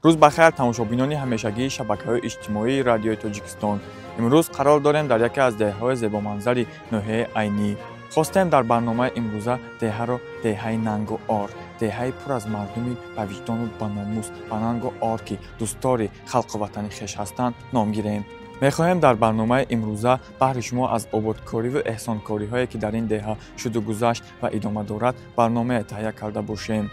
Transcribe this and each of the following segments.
Рӯз бахайр, тамошобинони ҳамешагии шабакаҳои иҷтимоии Радиои Тоҷикистон. Имрӯз қарор дорем дар яке аз деҳаҳои зебоманзари ноҳияи Айнӣ. Хостем дар барномаи имрӯза деҳаро деҳаи нангу ор, деҳаи пур аз мардуми ба виҷдону ба номус, ба нангу ор, ки дӯстдори халқу ватани хеш ҳастанд, ном гирем. Мехоҳем дар барномаи имрӯза баҳри шумо аз ободкориву эҳсонкориҳое, ки дар ин деҳа шуду гузашт ва идома дорад, барномае таҳия карда бошем.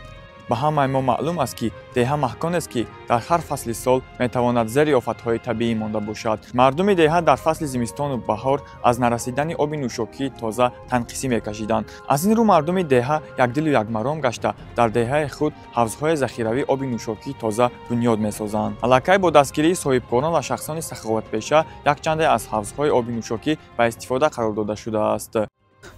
Ба ҳамаи мо маълум аст, ки деҳа маҳконест, ки дар ҳар фасли сол метавонад зери офатҳои табиӣ монда бошад. Мардуми деҳа дар фасли зимистону баҳор аз нарасидани оби нӯшокии тоза танқисӣ мекашиданд. Аз ин рӯ мардуми деҳа якдилу якмаром гашта, дар деҳаи худ ҳавзҳои захиравии оби нӯшокии тоза бунёд месозанд. Аллакай бо дастгирии соҳибкорон ва шахсони саховатпеша якчанде аз ҳавзҳои оби нӯшокӣ ба истифода қарор дода шудааст.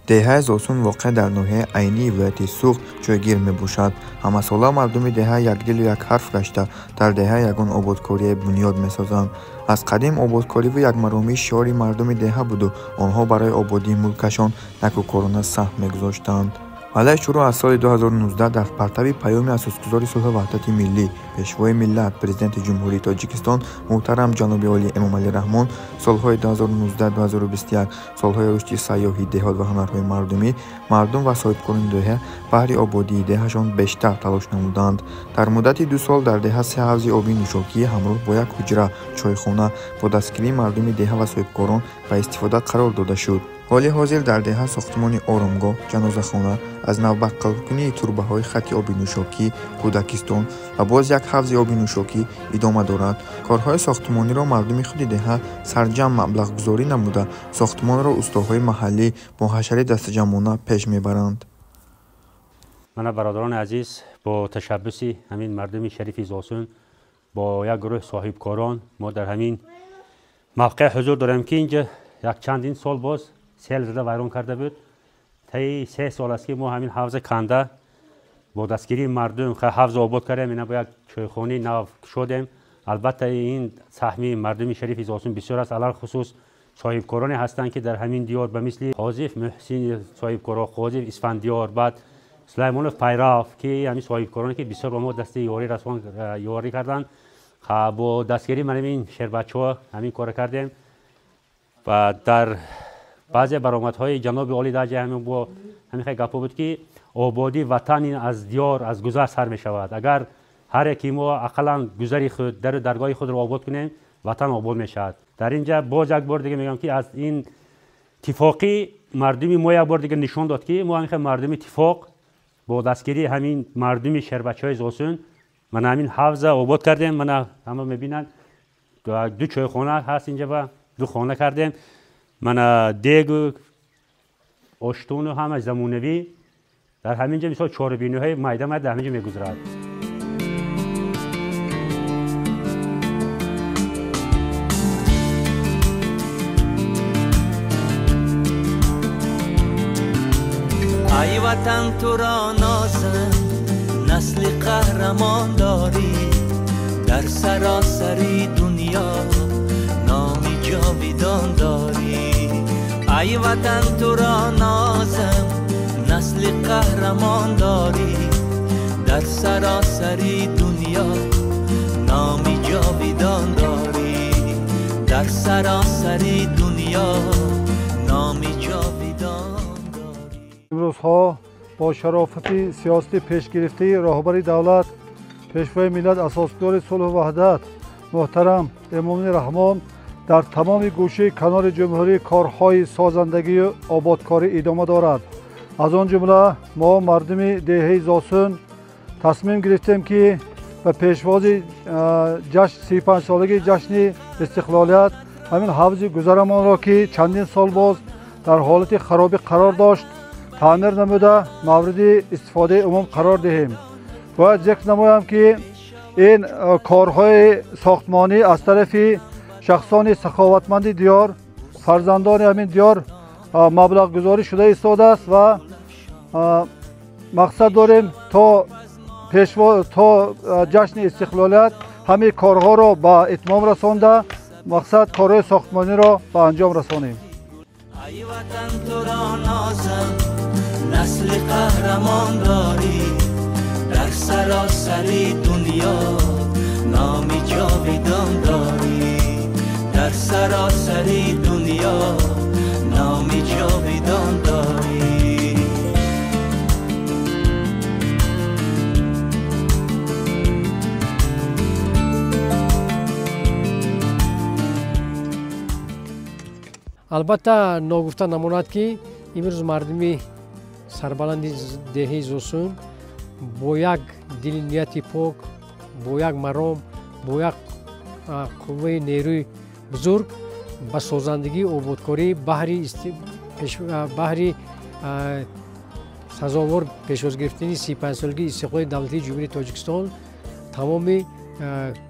Деҳаи Зосун воқеъ дар ноҳияи Айнии вилояти Суғд ҷойгир мебошад. Ҳамасола мардуми деҳа якдилу якҳарф гашта, дар деҳа ягон ободкорие бунёд месозанд. Аз қадим ободкориву якмаромӣ шиори мардуми деҳа буду онҳо барои ободии мулкашон накӯкорона саҳм мегузоштанд. Вале шурӯъ аз соли 2019 дар партави паёми асосгузори сулҳу ваҳдати миллӣ, пешвои миллат, президенти Ҷумҳурии Тоҷикистон муҳтарам ҷаноби олӣ Эмомалӣ Раҳмон, солҳои 2019-2021 солҳои рушди сайёҳӣ, деҳот ва ҳунарҳои мардумӣ, мардум ва соҳибкорони деҳа баҳри ободии деҳашон бештар талош намуданд. Дар муддати 2 сол дар деҳа 3 ҳавзи оби нӯшокӣ ҳамроҳ бо як ҳуҷра, чойхона бо дастгирии мардуми деҳа ва соҳибкорон ба истифода қарор дода шуд. Ҳоли ҳозир дар деҳа сохтмони оромгоҳ, ҷанозахона, аз навбарқароркунии турбаҳои хати оби нӯшокӣ, кӯдакистон ва боз як ҳавзи оби нӯшокӣ идома дорад. Корҳои сохтмониро мардуми худи деҳа сарҷамъ маблағгузорӣ намуда, сохтмонро устоҳои маҳаллӣ бо ҳашари дастаҷамъона пеш мебаранд. Мана, бародарони азиз, бо ташаббуси ҳамин мардуми шарифи Зосун бо як гурӯҳ соҳибкорон мо дар ҳамин мавқеъ ҳузур дорем, ки инҷа якчандин сол боз сел зада вайрон карда буд. Таи 3 сол аст, ки мо ҳамин ҳавза канда бо дастгирии мардум ҳавза обод кардем, ина бо як чойхонаи нав кушодем. Албатта, ин саҳми мардуми шарифи Зосун бисёр аст, алалхусус соҳибкороне ҳастанд, ки дар ҳамин диёр, ба мисли Қозиф Муҳсин соҳибкоро, Қозиф Исфандиёр, баъд Сулаймонов Пайрав, ки ҳамин соҳибкороне, ки бисёр ба мо дасти ёрӣ расон, ёрӣ карданд. Бо дастгирии ман ҳамин шербачаҳо ҳамин кора кардем ва дар баъзе баромадҳои ҷаноби олӣ дар ҷай ҳамин бо ҳамин хел гапҳо буд, ки ободии ватан ин аз диёр, аз гузар сар мешавад. Агар ҳар яке мо ақаллан гузари худ, дару даргоҳи худро обод кунем, ватан обод мешавад. Дар ин ҷа боз як бор дига мегӯям, ки аз ин тифоқӣ мардуми мо як бор дига нишон дод, ки мо ҳамин хел мардуми тифоқ бо дастгирии ҳамин мардуми шербачаҳои Зосун мана ҳамин ҳавза обод кардем. Мана ҳама мебинанд, 2 чойхона ҳаст инҷа ва 2 хона кардем. Мана дегу оштуну ҳама замонавӣ дар ҳамин ҷо, мисол чорабиниҳои майда майда дар ҳамин ҷо мегузарад. Ай ватан, туро нозам, насли қаҳрамон дорӣ, дар саросари дунё номи ҷовидон дорӣ. Ай ватан, туро нозам, насли қаҳрамон дорӣ, дар саросари дунё номи ҷовидон дорӣ, дар саросари дунё номи ҷовидон дорӣ. Имрӯзҳо бо шарофати сиёсати пешгирифтаи роҳбари давлат, пешвои миллат, асосгузори сулҳу ваҳдат муҳтарам Эмомалӣ Раҳмон дар тамоми гӯшаи канори ҷумҳурӣ корҳои созандагию ободкорӣ идома дорад. Аз он ҷумла мо мардуми деҳаи Зосун тасмим гирифтем, ки ба пешвози ҷашн 35-солагии ҷашни истиқлолият ҳамин ҳавзи гузарамонро, ки чандин сол боз дар ҳолати харобӣ қарор дошт, таъмир намуда мавриди истифодаи умум қарор диҳем. Бояд зикр намоям, ки ин корҳои сохтмонӣ аз тарафи шахсони саховатманди диёр, фарзандони ҳамин диёр маблағгузорӣ шуда истодааст ва мақсад дорем то ҷашни истиқлолият ҳамин корҳоро ба итмом расонда, мақсад корҳои сохтмониро ба анҷом расонем. Ай ватан, туро нозам, насли қаҳрамон дорӣ, дар саросари дунё. سراسری دنیا نامی جاویدان داری. Албатта, ногуфта намонад, ки имрӯз мардуми сарбаланди деҳаи Зосун бо як дили нияти пок, бо як маром, бо як қувваи нерӯи бузург ба созандагии ободкорӣ баҳри сазовор пешвоз гирифтани 35-солагии истиқлоли давлатии Ҷумҳурии Тоҷикистон тамоми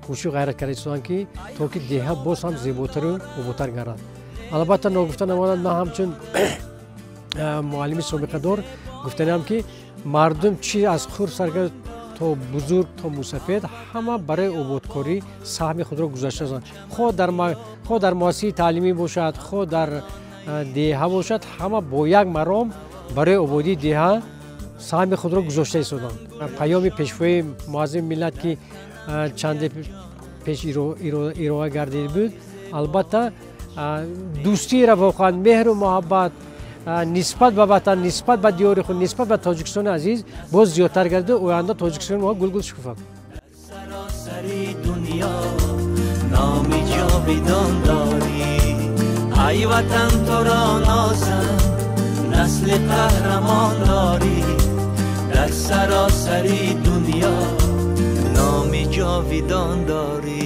кӯшишу ғайрат карда истоданд, ки то ки деҳа боз ҳам зеботару ободтар гардад. Албатта, ногуфта намонад, ман ҳамчун муаллими собиқадор гуфтаниам, ки мардум чи аз хурд сар карда то бузург, то мусафед, ҳама барои ободкорӣ саҳми худро гузаштаанд. Хоҳ дар муассисаи таълимӣ бошад, хоҳ дар деҳа бошад, ҳама бо як маром барои ободии деҳа саҳми худро гузошта истоданд. Паёми пешвои муаззами миллат, ки чанде пеш ироа гардида буд, албатта, дӯстиро, воқеан меҳру муҳаббат нисбат ба ватан, нисбат ба диёри худ, нисбат ба Тоҷикистони азиз боз зиёдтар гардида, оянда Тоҷикистони мо гулгул шукуфад. Саросари дунё номи ҷовидон дорӣ. Ай ватан, туро нозам, насли қаҳрамон дорӣ. Дар саросари дунё номи ҷовидон дорӣ.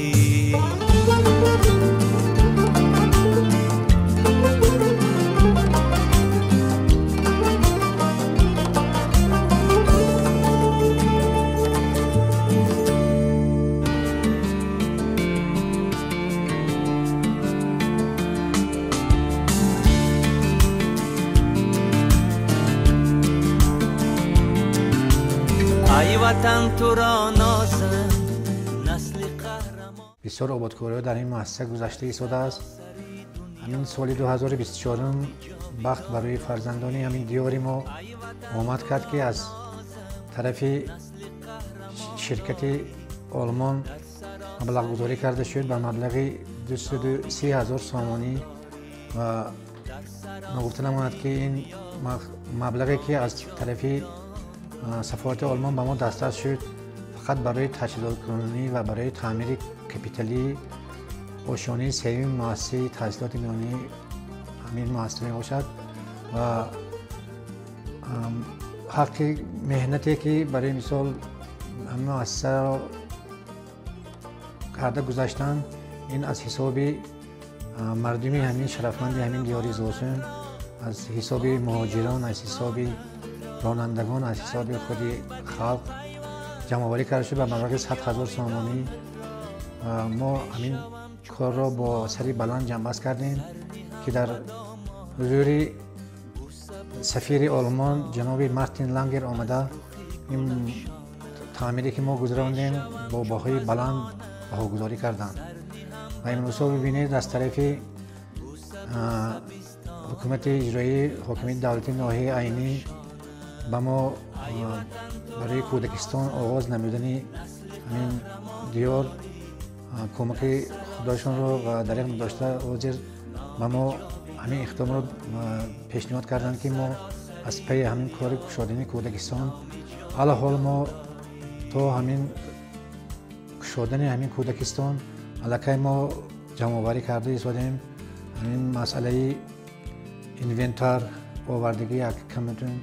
Ай ватан, туро нозам, насли қаҳрамон. Бисёр ободкориҳо дар ин муассиса гузашта истодааст. Ҳамин соли 2024 бахт барои фарзандони ҳамин диёри мо омад кард, ки аз тарафи ширкати Олмон маблағгузорӣ карда шуд ба маблағи 230 ҳазор сомонӣ. Ва ногуфта намонад, ки ин маблағе, ки аз тарафи сафорати Олмон ба мо дастрас шуд, фақат барои таҷҳизоткунонӣ ва барои таъмири капиталии ошёнаи сеюми муассисаи таҳсилоти миёнии ҳамин муассиса мебошад. Ва ҳаққи меҳнате, ки барои мисол ҳамин муассисаро карда гузаштанд, ин аз ҳисоби мардуми ҳамин шарафманди ҳамин диёри Зосун, аз ҳисоби муҳоҷирон, аз ҳисоби ронандагон, аз ҳисоби худи халқ ҷамъоварӣ карда шуд ба маблағи 100 ҳазор сомонӣ. Мо ҳамин корро бо сари баланд ҷамъбаст кардем, ки дар ҳузури сафири Олмон ҷаноби Мартин Лангер омада, ин таъмире, ки мо гузарондем, бо баҳои баланд баҳогузорӣ карданд. Ва имрӯзҳо бибинед, аз тарафи ҳукумати иҷроии ҳокимияти давлатии ноҳияи Айнӣ ба мо барои кӯдакистон оғоз намудани ҳамин диёр кӯмаки худошонро ва дариқ дошта, ҳозир ба мо ҳамин иқдомро пешниҳод карданд, ки мо аз пайи ҳамин кори кушодани кӯдакистон, аллаҳол мо то ҳамин кушодани ҳамин кӯдакистон аллакай мо ҷамъоварӣ карда истодем. Ҳамин масъалаи инвентар овардагӣ як камтун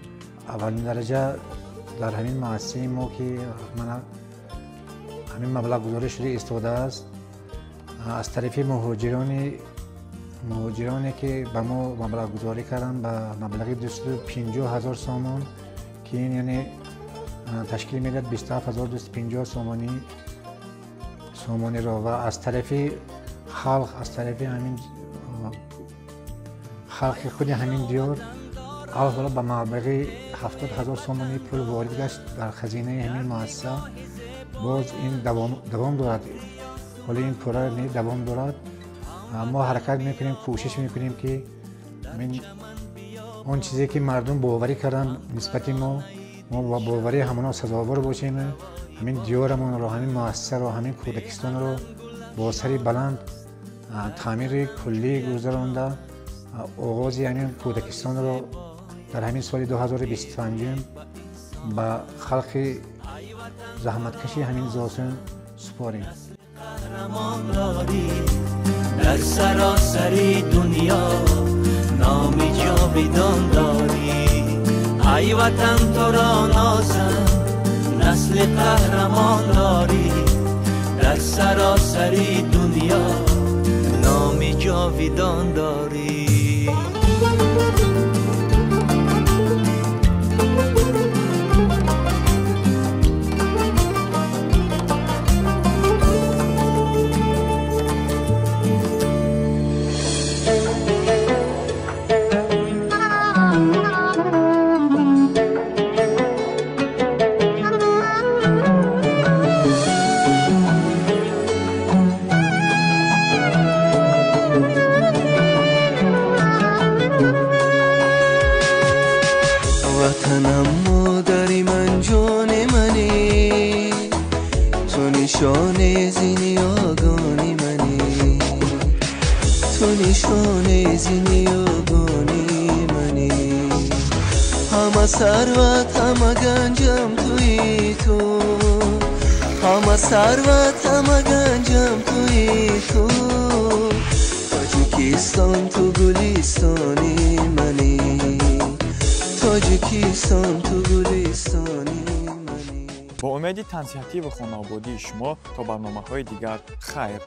аввалин дараҷа дар ҳамин муассисаи мо, ки мана ҳамин маблағгузорӣ шуда истодааст, аз тарафи муҳоҷироне, ки ба мо маблағгузорӣ карданд ба маблағи 250 ҳазор сомон, ки ин яъне ташкил медиҳад 27 250 сомониро, ва аз тарафи халқ, аз тарафи ҳамин халқи худи ҳамин диёр алҳоло ба маблағи 70 ҳазор сомонӣ пул ворид гашт дар хазинаи ҳамин муассиса. Боз ин давом дорад, ҳоло ин пурра давом дорад. Мо ҳаракат мекунем, кӯшиш мекунем, ки он чизе, ки мардум боварӣ карданд нисбати мо, мо ба боварии ҳамонҳо сазовор бошем, ҳамин диёрамонро, ҳамин муассисаро, ҳамин кӯдакистонро бо сари баланд Таъмири куллӣ гузаронда, оғози ҳамин кӯдакистонро дар ҳамин соли 2025 ба халқи заҳматкаши ҳамин Зосун супорем. Дар саросари дунё номи ҷовидон дорӣ. Ай ватан, туро нозам, насли қаҳрамон дорӣ. Дар саросари дунё номи ҷовидон дорӣ. Ватанам, модари ман, ҷони мани, ту нишони зиниёгони мани, ту нишони зиниёгони мани. Ҳама сарват, ҳама ганҷам туи ту, ҳама сарват, ҳама ганҷам туи ту. Тоҷикистон, ту гулистони мани, Тоҷикистон, ту гулистони мани. Бо умеди тансиҳатӣ ва хонаободии шумо то барномаҳои дигар, хайр.